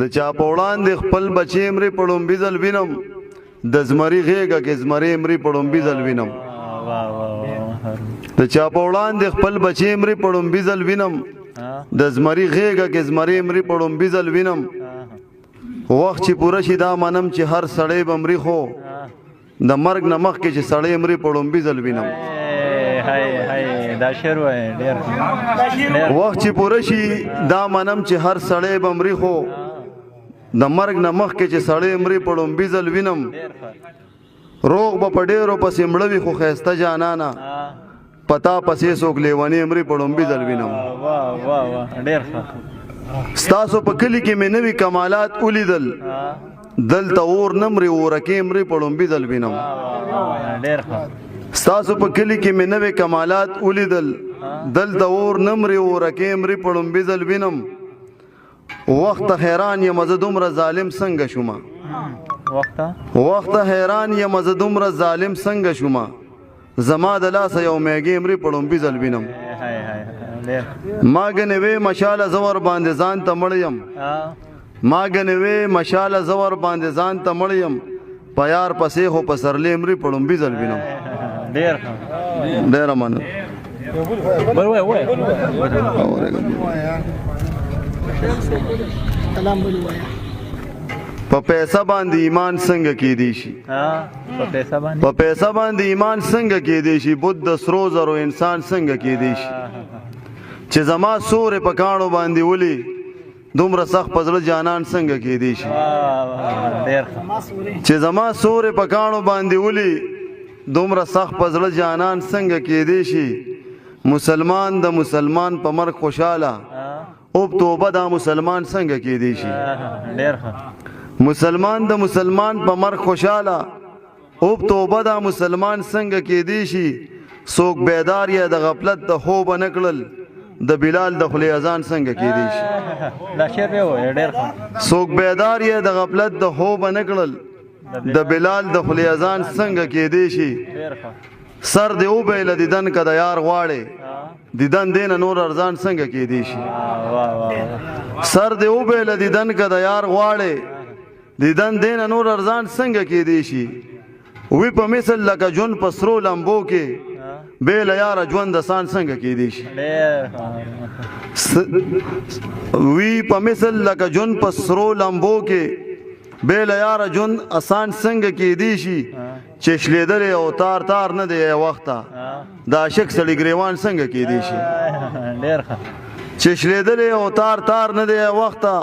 د چا په وړاندې خپل بچی مري په ړومبي ځل وینم، د زمري غېږه کې زمری مري په ړومبي ځل وینم. د چا په وړاندې خپل بچی مري په ړومبي ځل وینم، د زمري غېږه کې زمری مري په ړومبي ځل وینم. وخت چې پوره شي دا منم چې هر سړی به مري، خو د مرګ نه مخکې چې سړی مري په ړومبي ځل وینم. دا شعر وای ډیر. وخت چې پوره شي دا منم چې هر سړی به مري، خو د مرګ نه مخکې چې سړی مري په ړومبي ځل وینم. روغ به په ډېرو پسې مړه وي، خو ښایسته جانانه پتا پسې څوک لیونی مري په ړومبي ځل وینم. واه واه واه، ډیر ښه. ستاسو په کلي کې مې نوي کمالات ولیدل، دلته اور نه مري اورکې مري په ړومبي ځل وینم. ډیر ښه. ستاسو په کلي کې مې نوي کمالات ولیدل، دلته اور نه مري اورکې مري په ړومبي ځل وینم. وخت حیران یم زه دومره ظالم څنګه شوم، وخت حیران یم زه دومره ظالم څنګه شوم، زما د لاسه یو میږی مري په ړومبي ځل وینم. ما ګنې وې مشاله زه ور باندې ځان ته مړ یم، ما ګنې وې مشاله زه ور باندې ځان ته مړ یم، په یار پسې خو پسرلی مري په ړومبي ځل وینم. ډیر ډېره مننه. بل وای وای. په پیسه باندې ایمان څنګه کېدی شي؟ په پیسه باندې، په پیسه باندې ایمان څنګه کېدی شي؟ بت د سرو زرو انسان څنګه کېدی شي؟ چې زما سورې په کاڼو باندې ولي دومره سخت په زړه جانان څنګه کېدی شي؟ چې زما سورې په کاڼو باندې ولي دومره سخت په زړه جانان څنګه کېدی شي؟ مسلمان د مسلمان په مرګ خوشاله او توبه دا مسلمان څنګه کېدی شي؟ مسلمان د مسلمان په مرګ خوشاله او توبه دا مسلمان څنګه کېدی شي؟ څوک بیدار یا د غفلت د خوب نه کړل، د بلال د خولې اذان څنګه کېدی شي؟ دا شعر به وای ډیر ښه. څوک بیدار یا د غفلت د خوب نه کړل، د بلال د خولې اذان څنګه کېدی شي؟ سر دی وبیل دیدن که د یار غواړې، دیدن دینه نور ارزان څنګه کېدی شي؟ سر دی وبیل دیدن که د یار غواړې، دیدن دینه نور ارزان څنګه کېدی شي؟ وی په مثل لکه ژوند په سرو لمبو کې بې له یاره ژوند اسان څنګه کېدی شي؟ وی په مثل لکه ژوند په سرو لمبو کې بې له یاره ژوند اسان څنګه کېدی شي؟ چې شلېدلی او تار تار نه دی وخته، د عاشق سړي ګریوان څنګه کېدی شي؟ چې شلېدلی او تار تار نه دی وخته.